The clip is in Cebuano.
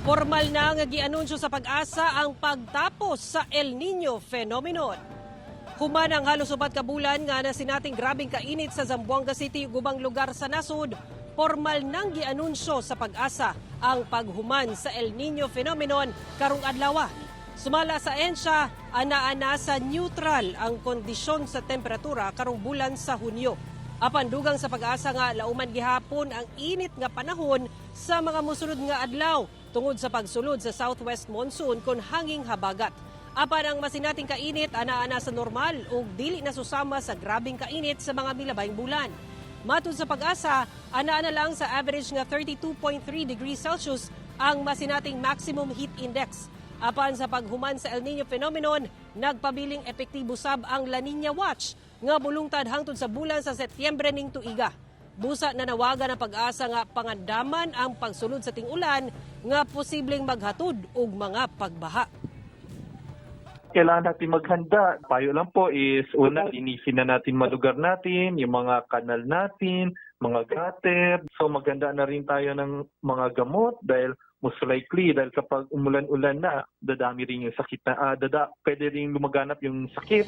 Formal na nga gianunsyo sa PAGASA ang pagtapos sa El Nino phenomenon. Human ang halos 4 ka bulan nga nasinating grabing kainit sa Zamboanga City ug ubang lugar sa nasod, formal nang gianunsyo sa PAGASA ang paghuman sa El Nino phenomenon karong adlaw. Sumala sa ahensya, ana-ana sa neutral ang kondisyon sa temperatura karong bulan sa Hunyo. Apan dugang sa PAGASA nga lauman gihapon ang init nga panahon sa mga musunod nga adlaw tungod sa pagsulod sa southwest monsoon kon hanging habagat. Apan ang masinating kainit ana-ana sa normal ug dili na susama sa grabing kainit sa mga milabayng bulan. Matud sa PAGASA, ana-ana lang sa average nga 32.3 degrees Celsius ang masinating maximum heat index. Apan sa paghuman sa El Nino phenomenon, nagpabiling epektibo sab ang La Nina Watch nga bulungtad hangtod sa bulan sa Setyembre ning tuiga. Busa nanawagan ang PAGASA nga pangandaman ang pagsulod sa ting-ulan nga posibleng maghatod og mga pagbaha. Kailangan natin maghanda. Payo lang po is, una, linisin na natin malugar natin, yung mga kanal natin, mga gutter. So maghanda na rin tayo ng mga gamot dahil most likely, dahil kapag umulan-ulan na, dadami rin yung sakit na, pwede rin lumaganap yung sakit.